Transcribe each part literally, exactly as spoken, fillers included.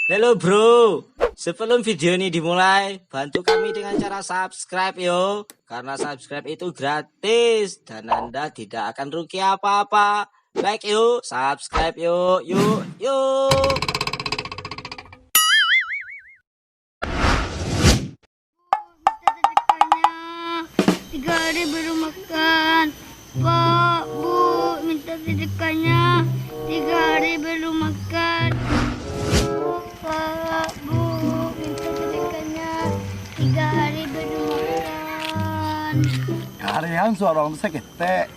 Halo bro, sebelum video ini dimulai, bantu kami dengan cara subscribe yo. Karena subscribe itu gratis dan Anda tidak akan rugi apa-apa. Like yuk, subscribe yuk, yuk, yuk. Minta sedekahnya, tiga hari belum makan. Pak, Bu, minta sedekahnya, tiga hari belum makan. Pak, Bu, minta sedekahnya, tiga hari belum makan. Karian suara orang tu sakit. Tek,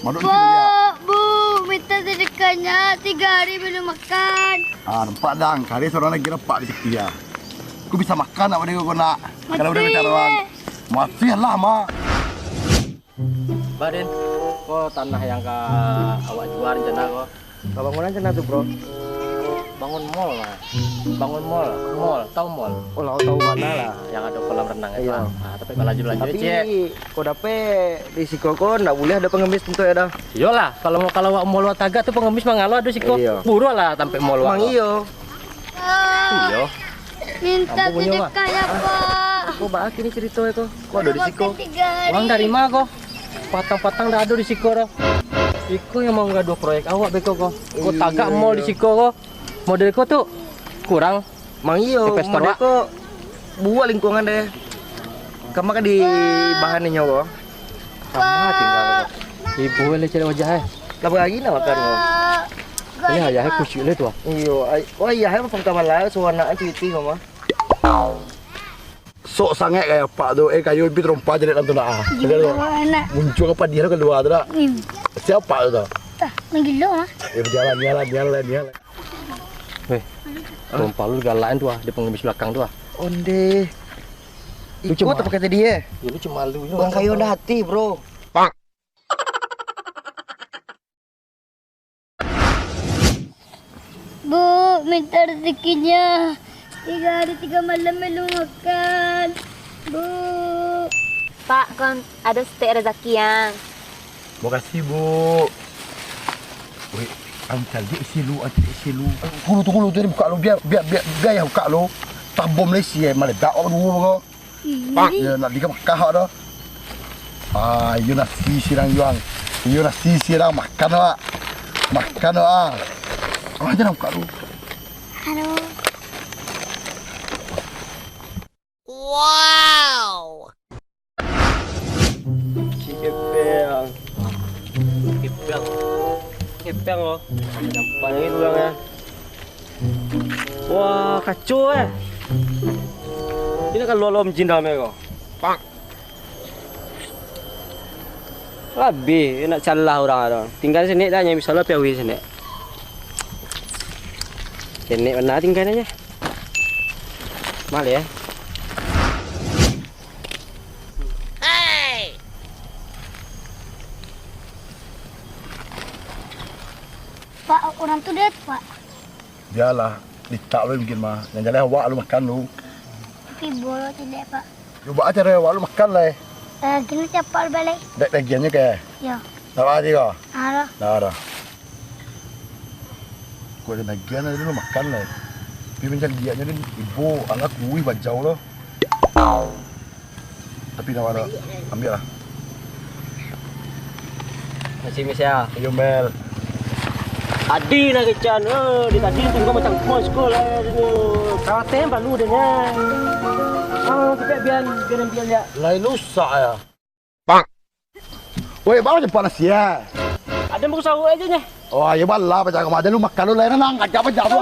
madok dikit aja. Pak, Bu, minta sedekahnya, tiga hari belum makan. Ah, nampak dang, kari seorang lagi nampak di setia. Ku bisa makan nak pada kau nak. Kalau udah minta doang. Mati lah, Mak. Baden, ko tanah yang ka awak jual rencana ko? Ka bangunan cana tu, bro. Bangun mall lah. Bangun mall, mall, tahu mall? Oh, lah, tahu bana lah. Yang ada kolam renang itu. Iyo. Ah, tapi kalau lanjut-lanjut, tapi cek. Ko dapek di siko ko ndak buliah ada pengemis tentu ya dah. Iyolah, kalau mau kalau awak mall awak tagak tu pengemis mangalo ada siko. Iyo. Buruak lah sampai mall awak. Mang iyo. Iyo. Minta sedekah ya, Pak. Ko baa kini cerita ko? Ko ada di siko. Uang dari ma ko? Patang-patang dah ada di siko dah. Iko yang mau gaduah proyek awak beko ko. Ko tagak mall di siko ko. Model ko tu kurang. Mang iyo, model ko buruak lingkungan deh. Kama ka di bahan inyo ko. Kama tinggal ko. Ibu boleh cari wajah eh. Lah beragi nak makan ko. Ini ayah eh kucing le tu ah. Iyo, ay- oh ayah eh pangkaman lah, so anak cuti ko mah. Sok sangaik kayo apak tu, eh, kayo bi terompa jadi dalam tu nak, ah. Muncul apa dia tu keluar tu nak. Siapa tu? Tah, manggilo ah. Eh, jalan, jalan, jalan, jalan. Weh, terompa lu galak tu ah, dia pengemis belakang tu ah. Onde. Ikut apa kata dia? Ya, lu cuma lu. Orang kayo ndak hati, bro. Bu, minta rezekinya. Tiga hari tiga malam belum makan. Bu. Pak, kon ado setek rezeki yang. Makasih, Bu. Weh, ancal dek silu, ancal dek silu. Tunggu, tunggu, tunggu, buka lu. Biar, biar, biar, biar ya buka lu. Tabom lesi eh, meledak awak dulu kau. Iyo, nak dikam kah awak tu. Ah, iyo nasi sirang yuang. Iyo nasi sirang makan awak. Makan awak. Ah, jangan buka dulu. Halo. Wow. Kepeng. Kepeng. Kepeng loh. Nampak lagi tu orang ya. Wah, kacau eh. Ini kan lolom jin dalam ko. Pak. Habis nak salah orang tu. Tinggal sini dah, yang bisa lah piawi sini. Sini mana tinggal aja. Mal ya. Pak, orang tu dia, Pak. Bialah, litak lo mungkin mah. Yang jaleh awak lu makan lu. Tapi bolo tidak, Pak. Cuba aja deh, awak lu makan lah. Eh, gini cepat balik. Dek bagiannya ke? Ya. Nak makan ko? Ada. Nah, ada. Kau ada bagian aja lu makan lah. Tapi macam dia aja ni, ibu, anak kuih bajau lo. Tapi nak mana? Ambil lah. Masih, Miss, ya? Ayo, Mel. Tadi nak kecan, eh, di tadi tu kau macam kos kau lah, tu. Kawateh baru dia ni. Ah, kita biar, biar, biar, ya. Lain rusak ya. Pak. Woi, bawa cepat nasi ya. Ada buku sahur aja ni. Oh, ayo bala, pecah kemana lu makan lu lain nang, ajak pecah tu.